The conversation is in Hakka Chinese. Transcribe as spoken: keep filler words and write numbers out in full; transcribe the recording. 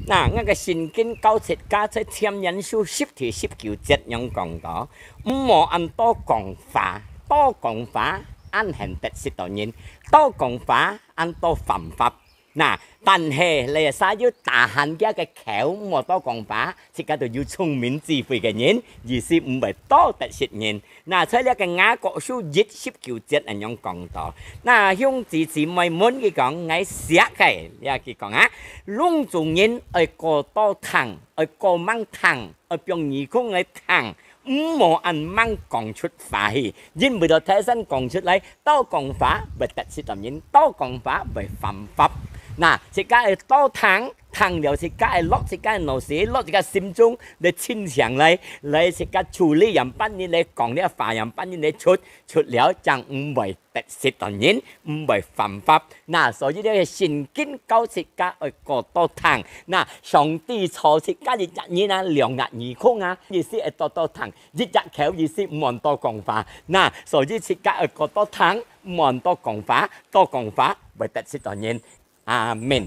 那，𠊎个聖經教自家在箴言書十第十九節樣講到：「毋好恁多講話，多講話恁係得失到人，多講話恁多犯法。」那，但係這儕有tahan佢个口，毋好多講話，自家就有聰明智慧个人，意思毋會多得失人。 那在這个雅各書一十九節恁樣講到，那兄弟姊妹們，佢講：「𠊎惜个」，這佢講啊，攏做人愛過多聽，愛過猛聽，愛放耳空來聽，毋好恁猛講出話去，因為到大聲講出來，多講話會得失到人，多講話會犯法。那自家愛多聽，聽了自家愛落自家个腦屎，落自家心中，來清醒來，來自家處理樣般人來講這話，樣般人來出，出了正毋會得失到人，毋會犯法。那所以這个聖經教自家愛過多聽。那上帝造自家一隻人啊，兩隻耳空啊，意思愛多多聽，一隻口意思毋好多講話。那所以自家愛過多聽，毋好多講話，多講話會得失到人。阿們。